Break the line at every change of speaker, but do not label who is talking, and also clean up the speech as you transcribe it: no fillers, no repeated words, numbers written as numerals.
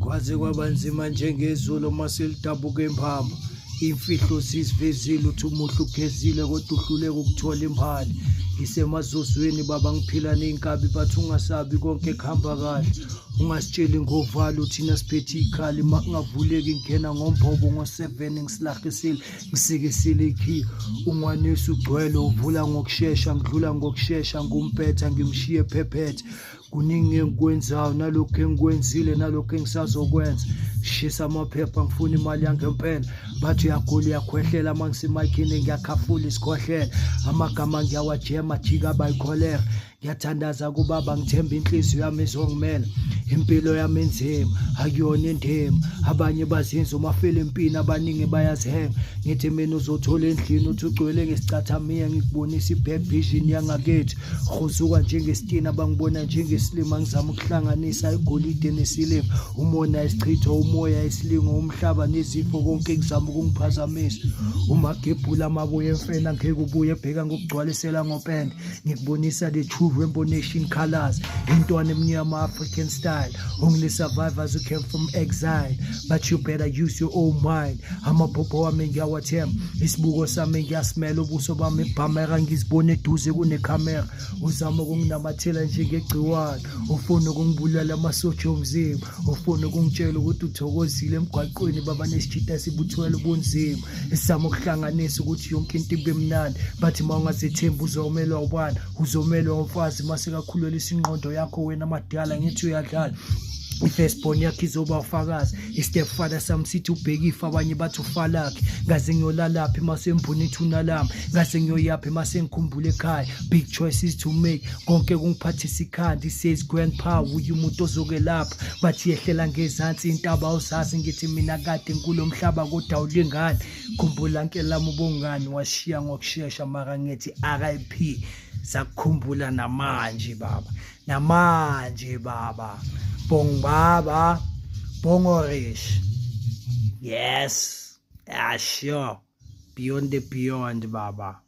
Kwaze kwaba nzima njengezulu uma selidabuka impama. Imfihlo sizivezile uthi umuhle ugezile kodwa uhluleka ukuthola imphali. Ngisemazozweni baba ngiphila ney'nkabi bathi ungasabi konke kuhamba kahle. Ungasitsheli ngovalo thina siphethe iy'khali uma kungavuleki ngingena ngombobo ngo-7 ngisilahisile ngisikisile ikhiya. Ungwanisi ugcwele uvula ngokushesha ngidlula ngokushesha ngumpetha ngimshiye phephethe. Kuningi engikwenzayo nalokhu engikwenzile nalokhu engisazokwenza. Shisa amaphepha ngifuna imali yangempela. Bathi uyagula uyakhwehlela uma ngisemayikhini ngiyakhafula isikhohlela. Amagama ngiyawajema jika bayikholera. Ngiyathandaza kubaba ngithemba inhliziyo yami izongimela. Impilo yami inzima akuyona indima. Abanye bazenza umafela empini abaningi bayazihenga. Ngithi mina uzothola endlini uthi ugcwele ngesicathamiya ngikubonisa i-back vision yangakithi. Khuzuka njengesitina bangibona njengesilima ngizama ukuhlanganisa igolide nesiliva umona isichitho umoya isilingo umhlaba nezifo konke kuzama ukungiphazamisa umagebhula amabuye emfena ngeke ubuye bheka ngokugcwalisela ngopende ngikubonisa the true rainbow nation colors intwana emnyama African style only survivors who came from exile but you better use your own mind Amaphupho wami ngiyawathemba, isibuko sami ngiyasimela, ubuso bami ibhamera ngizibona eduze kunekhamera. Uzama ukunginamathela njengegciwane, ufuna ukungibulala amasosha omzimba, ufuna ukungitshela ukuthi uthokozile emgwaqweni baba nesijita sibuthwele ubunzima. Esizama ukuhlanganisa ukuthi yonke into ibe mnandi, bathi uma ungazethembi uzomelwa ubani, uzomelwa umfazi mase kakhulelisa ingqondo yakho wena madala ngithi uyadlala. I-firstborn yakhe izoba ufakazi. I-stepfather sami sithi ubheke ifa abanye bathi ufalakhe. Ngaze ngiyolalaphi mase ngibona ithuna lami, ngaze ngiyoyaphi mase ngikhumbula ekhaya. Big choices to make, konke kungiphathisa ikhanda. Says grandpa uye umuntu ozokelapha, bathi yehlela ngezansi intaba awuzazi. Ngithi mina kade ngikulo mhlaba kodwa awulingani. Khumbula nkelami ubungani washiya ngokushesha, mara ngithi RIP sakukhumbula namanje baba. Namanje baba. Bong baba. Bongorish. Yes. Yeah, sure. Beyond the beyond baba.